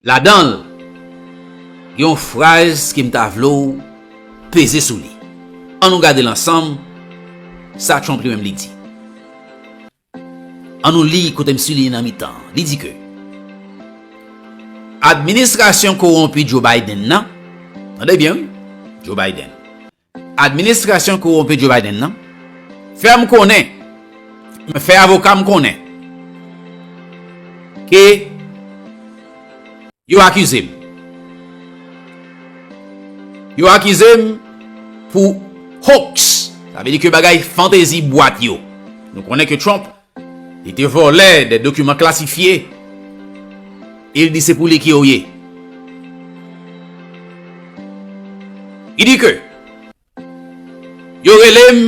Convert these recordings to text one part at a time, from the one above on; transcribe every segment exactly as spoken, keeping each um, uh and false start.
Ladan l, gen yon fraz ke m ta vle w peze sou li. Ann nou gade l ansanm, sa Trump li menm li di. Ann nou li kote m souliye nan mitan an. Li di ke administrasyon kowonpi Joe Biden nan, tande byen wi, Joe Biden, administrasyon kowonpi Joe Biden nan fè m konnen, fè avoka m konnen ke yo akize m. Yo akize m pou hoax. Sa vle di ke bagay fantezi bwat yo. Nou konnen ke Trump, li te vòlè de dokiman klasifye. E l di se pou li ke yo ye. Li di ke yo rele m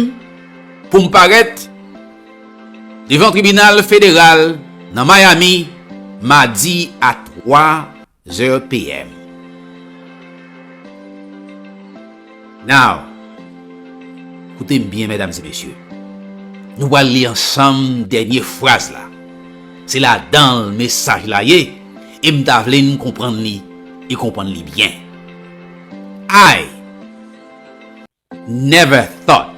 pou m parèt devan tribinal federal nan Miami madi a twa zè p m. Now, koute m byen, medam e mesye. Nou pral li ansanm dènye fraz la. Se ladan l mesaj la ye, e m ta vle n konprann li, e konprann li byen. I never thought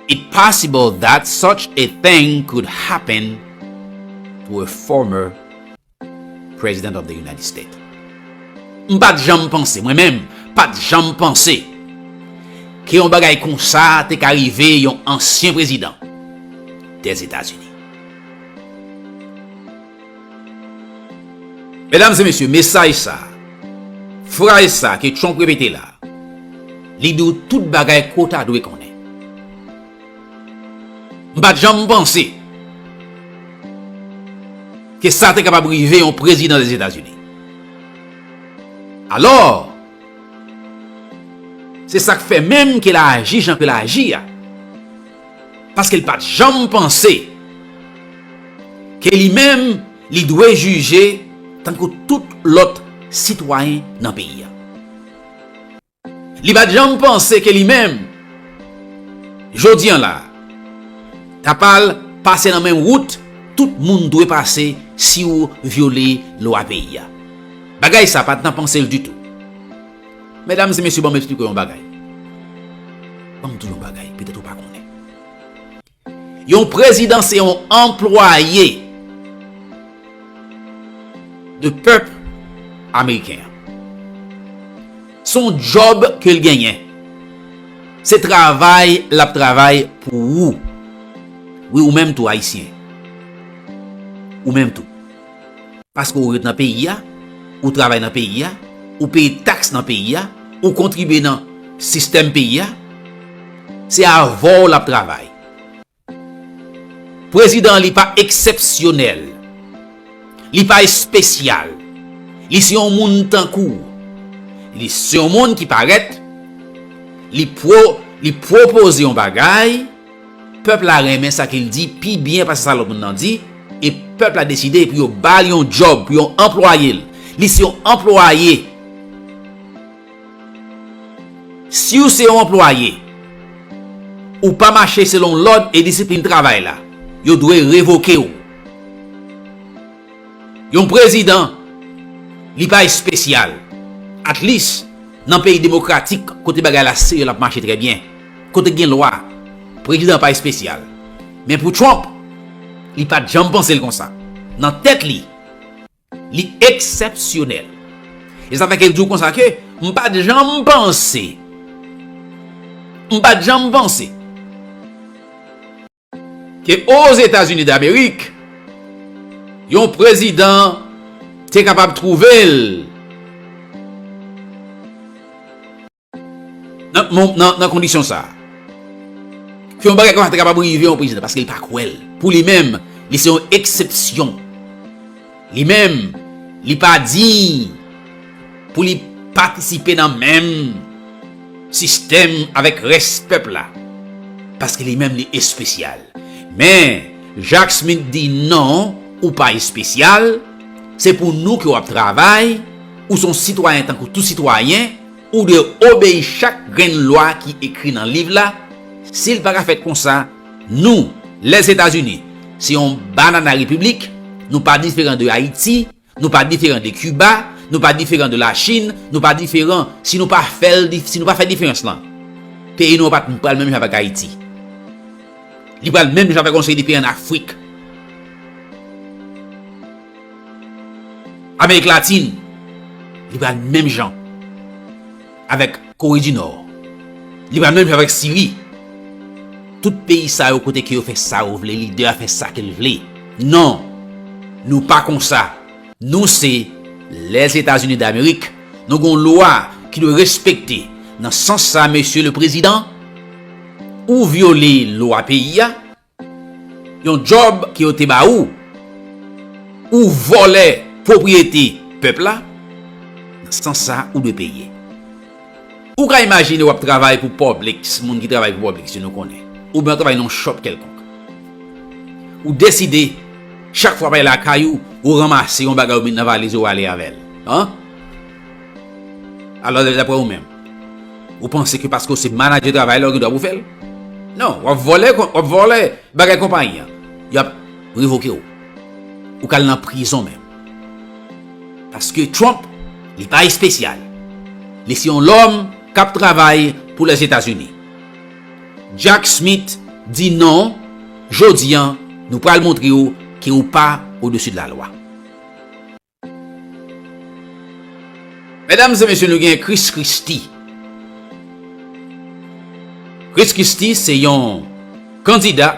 it possible that such a thing could happen to a former president of the United States. M pa t janm panse, mwen menm, pa t janm panse ke yon bagay konsa te ka rive yon ansyen prezidan dèzetazini. Medam e mesye, mesaj sa, fraz sa ke Trump repete la, li di w tout bagay ke w ta dwe konnen. M pa t janm panse ke sa te kapab rive yon prezidan Lèzetazini. Alò, se sa k fè menm ke l aji jan ke l aji a. Paske l pa t janm panse ke li menm, li dwe jije tankou tout lòt sitwayen nan peyi a. Li pa t janm panse ke li menm, jodi a la, ta pral pase nan menm wout tout moun dwe pase si w vyole lwa peyi a. Bagay sa pa t nan panse l ditou. Medam e mesye, ban m eksplike w yon bagay. Ban m di w yon bagay, petèt ou pa konnen. Yon prezidan se yon anplwaye de pèp ameriken an. Se yon djòb ke l genyen. Se travay l ap travay pou ou. Wi, ou menm tou, Ayisyen. Ou menm tou. Paske ou ret nan peyi a, ou travay nan peyi a, ou peye taks nan peyi a, ou kontribye nan sistèm peyi a, se avè w l ap travay. Prezidan an, li pa eksepsyonèl. Li pa espesyal. Li se yon moun tankou w. Li se yon moun ki parèt, li pwo-, li pwopoze yon bagay, pèp la renmen sa ke l di pi byen pase sa lòt moun nan di, e pèp la deside pou yo ba l yon djòb, pou yo anplwaye l. Li se yon anplwaye. Si w se yon anplwaye, ou pa mache selon lòd e disiplin travay la, yo dwe revoke w. Yon prezidan, li pa espesyal. At least, nan peyi demokratik, kote bagay la serye, l ap mache trè byen. Kote gen lwa, prezidan pa espesyal. Men pou Trump, li pa t janm panse l konsa. Nan tèt li, li eksepsyonèl. E sa fè ke l di w konsa ke m pa t janm panse, m pa t janm panse ke Ozetazini Damerik, yon prezidan te kapab twouve l nan, nan, nan, nan kondisyon sa a. Ke yon bagay konsa te kapab rive yon prezidan, paske l pa kwè l. Pou li menm, li se yon eksepsyon. Li menm, li pa diy pou li patisipe nan menm sistèm avèk rès pèp la. Paske li menm, li espesyal. Men, Jack Smith di non, ou pa espesyal, se pou nou ke w ap travay, ou se yon sitwayen tankou tout sitwayen, ou dwe obeyi chak grenn lwa ki ekri nan liv la. Si l pa ka fèt konsa, nou, Lèzetazini, se yon banana repiblik, Nou pa diferan de Ayiti, nou pa diferan de Kiba, nou pa diferan de Lachin, nou pa diferan si nou pa fè l, si nou pa fè diferans lan. Peyi nou an pa t pral menm jan avèk Ayiti. Li pral menm jan avèk yon seri de peyi ann Afrik. Amerik Latin, li pral menm jan avèk Kore di Nò. Li pral menm jan avèk Siri. Tout peyi sa yo kote ke yo fè sa yo vle, lidè a fè sa ke l vle. Non, nou pa konsa. Nou se Lèzetazini Damerik. Nou gon lwa ki dwe respekte. Nan sans sa, mesye le prezidan, ou vyole lwa peyi a, yon djòb ke yo te ba ou, ou vòlè pwopriyete pèp la, nan sans sa, ou dwe peye. Ou ka imajine w ap travay pou Publix, moun ki travay pou Publix yo nou konnen, oubyen w ap travay nan yon shop kèlkonk. Ou deside, chak fwa w pral lakay ou, ou ranmase yon bagay ou met nan valiz ou ale avè l. An? Alò, daprè ou menm, ou panse ke paske w se manadjè travay la, ou gen dwa pou fè l? Non, w ap vòlè, w ap vòlè bagay konpayi an, y ap revoke w. Ou ka al nan prizon menm. Paske Trump, li pa espesyal. Li se yon lòm k ap travay pou Lèzetazini. Jack Smith di non, jodi an, nou pral montre w ke ou pa odesi de lalwa. Medam e mesye, nou gen Chris Christie. Chris Christie se yon kandida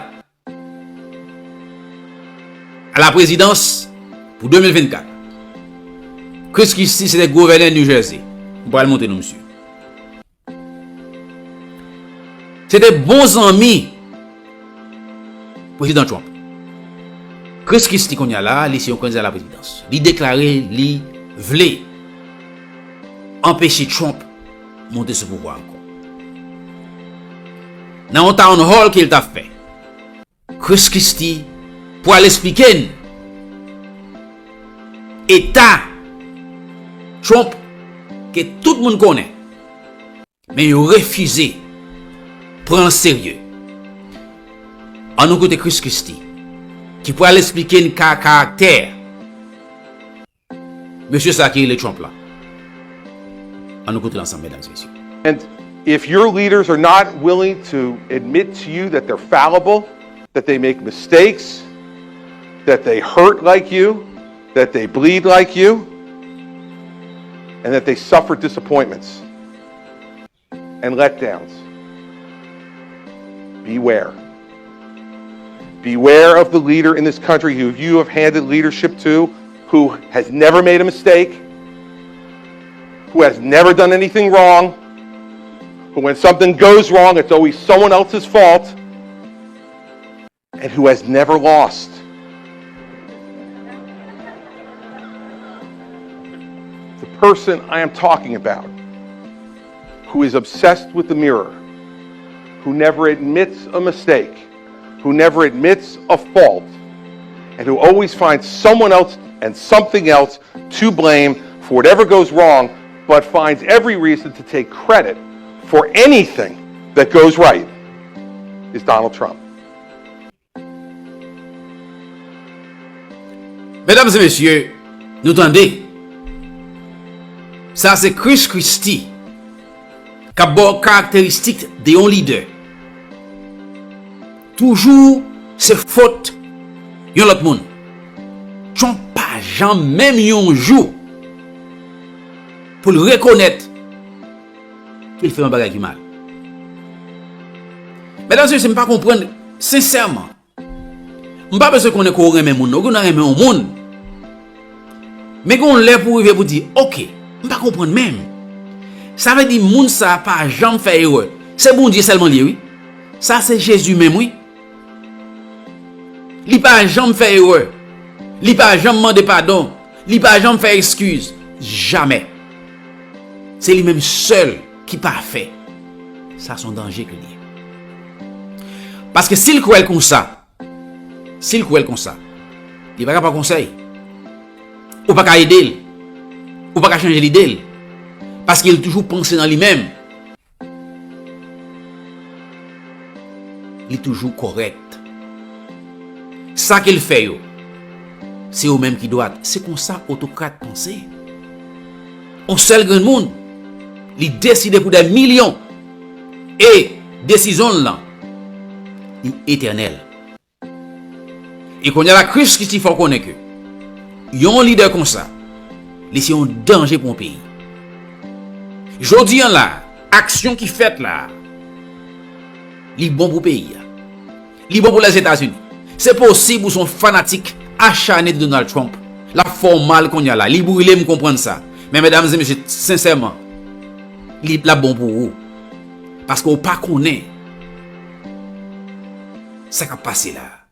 a la prezidans pou de mil vennkat. Chris Christie se te gouvènè New Jersey. M pral montre nou misye. Se te bon zanmi Prezidan Trump. Chris Christie kounye a la, li se yon kandida a la prezidans. Li deklare li vle anpeche Trump monte sou pouvwa ankò. Nan yon town hall ke l t ap fè, Chris Christie pral esplike n eta Trump ke tout moun konnen. Men yo refize pran l serye. Ann nou koute Chris Christie, ki pral esplike n ka karaktè mesye sa ki rele Trump la. Ann nou koute l ansanm, medam e mesye. And if your leaders are not willing to admit to you that they're fallible, that they make mistakes, that they hurt like you, that they bleed like you, and that they suffer disappointments and letdowns, beware. Beware of the leader in this country who you have handed leadership to, who has never made a mistake, who has never done anything wrong, who, when something goes wrong, it's always someone else's fault, and who has never lost. The person I am talking about, who is obsessed with the mirror, who never admits a mistake, who never admits a fault, and who always finds someone else and something else to blame for whatever goes wrong, but finds every reason to take credit for anything that goes right, is Donald Trump. Medam e mesye, nou tande. Sa se Chris Christie k ap ba w karakteristik de yon lidè. Toujou se fot yon lòt moun. Trump pa janm menm yon jou pou l rekonèt ke l fè yon bagay ki mal. Medam e mesye, m pa konprann, sensèman. M pa bezwen konnen ke w renmen moun, non. Ou gen dwa renmen yon moun. Men gen yon lè pou w rive pou w di, "Oke, m pa konprann menm." Sa vle di moun sa a pa janm fè erè. Se Bondye sèlman l ye, wi. Sa se Jezi menm, wi. Li pa janm fè erè. Li pa janm mande padon. Li pa janm fè eskiz. Jamè. Se li menm sèl ki pafè. Sa se yon danje ke l ye. Paske si l kwè l konsa, si l kwè l konsa, li pa ka ba w konsèy. Ou pa ka ede l. Ou pa ka chanje lide l. Paske l toujou panse nan li menm. Li toujou kòrèk. Sa ke l fè yo, Se yo menm ki dwat. Se konsa otokrat panse. Yon sèl grenn moun, li deside pou dè milyon. E desizyon l lan, li etènèl. E kounye a la, Chris Christie fè w konnen ke yon lidè konsa, li se yon danje pou yon peyi. Jodi a la, aksyon ki fèt la, li bon pou peyi a. Li bon pou Lèzetazini. Se posib ou se yon fanatik achane de Donald Trump. L ap fè w mal kounye a la. Li brile, m konprann sa. Men medam e mesye, sensèman, li, l ap bon pou ou. Paske w pa konnen sa k ap pase la.